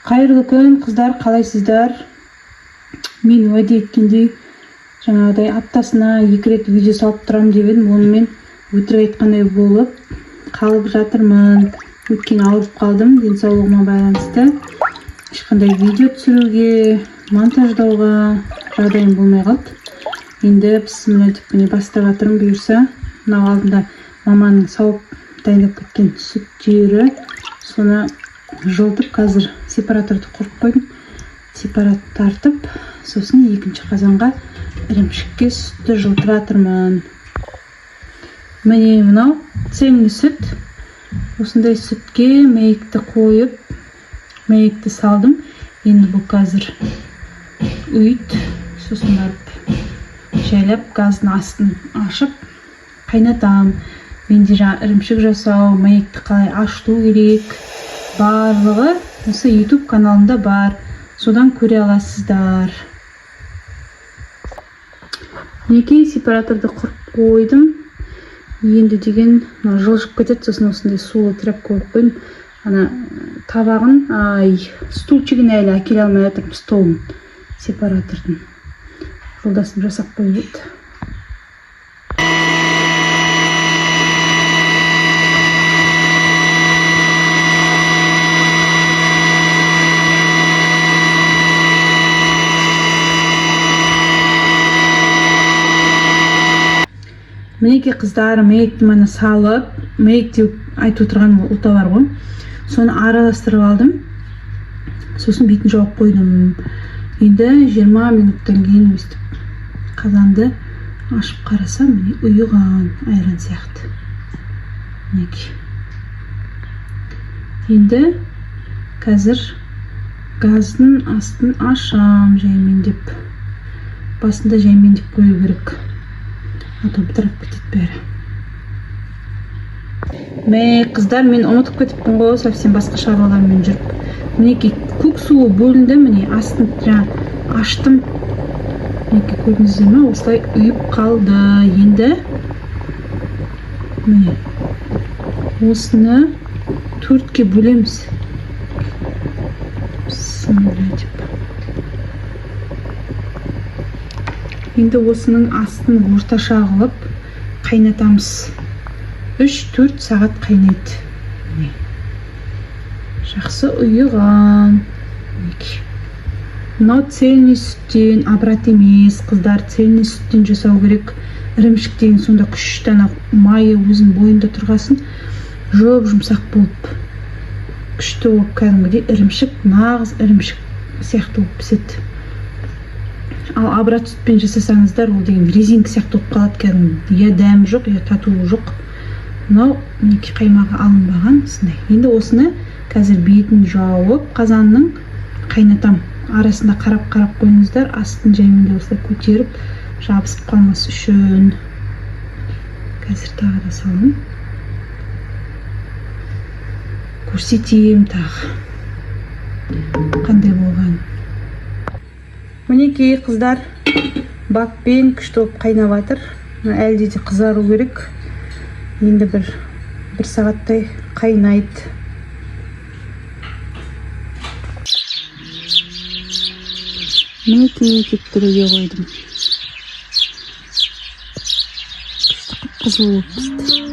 Қайырлы күн, қыздар, қалайсыздар? Мен уәде еткендей жаңағыдай аптасына 2 рет видео салып тұрамын деп едім, онымен өтірік айтқандай болып қалып жатырмын. Өйткені ауырып қалдым, денсаулығыма байланысты ешқандай видео түсіруге, монтаждауға жағдайым болмай қалды. Енді бісміллә деп міне бастап жатырмын, бұйырса. Мынау алдында маманың сауып дайындап кеткен сүттері, соны жылытып қазір сепараторды құрып қойдым. Сепарат тартып, сосын екінші қазанға ірімшікке сүтті жылытып жатырмын. Міне мынау цельный сүт. Осындай сүтке мәйекті қойып, мәйекті салдым. Енді бұл қазір ұйыды, сосын барып жайлап газдың астын ашып қайнатам. Менде жаңа ірімшік жасау, мәйекті қалай ашыту керек, барлығы осы YouTube каналымда бар. Содан көре аласыздар. Мінекей сепараторды құрып қойдым. Енді деген мынау жылжып кетеді, сосын осындай сулы тряпка қойып қойдым. Ана табағын, ай, стульчигін әлі әкеле алмай жатырмын, столын сепаратордың. Жолдасым жасап қойып еді. Мінекей қыздар, мәйекті міне салып, мәйек деп айтып отырған ол ұлта бар ғой, соны араластырып алдым, сосын бетін жауып қойдым. Енді 20 минуттан кейін өстіп қазанды ашып қарасам, міне ұйыған айран сияқты. Мінекей, енді қазір газдың астын ашам жаймендеп, басында жаймендеп қою керек, а то бытырап кетеді бәрі. Мә, қыздар, мен ұмытып кетіппін ғой, совсем басқа шаруалармен жүріп. Мінекей көк суы бөлінді, міне астын жаңа аштым. Мінекей, көрдіңіздер ме, осылай ұйып қалды. Енді міне осыны 4-ке бөлеміз. Бісміллә деп. Енді осының астын орташа қылып қайнатамыз. 3-4 сағат қайнайды. Міне жақсы ұйыған. Мінекей мынау цельный сүттен, обрат емес, қыздар, цельный сүттен жасау керек. Ірімшік деген сонда күшті, ана майы өзінің бойында тұрғасын жұп жұмсақ болып, күшті болып, кәдімгідей ірімшік, нағыз ірімшік сияқты болып піседі. Ал обрат сүтпен жасасаңыздар, ол деген резинка сияқты болып қалады кәдімгі, я дәмі жоқ, я татуы жоқ. Мынау мінекей қаймағы алынбаған осындай. Енді осыны қазір бетін жауып қазанның қайнатам. Арасында қарап қарап қойыңыздар, астын жаймен осылай көтеріп, жабысып қалмас үшін. Қазір тағы да саламын, көрсетемін тағы қандай болған. Мінекей қыздар, баппен күшті болып қайнап жатыр. Әлде де қызару керек. Енді бір сағаттай қайнайды. Мінекей кептіруге қойдым. Күшті қып қызыл болып пісті.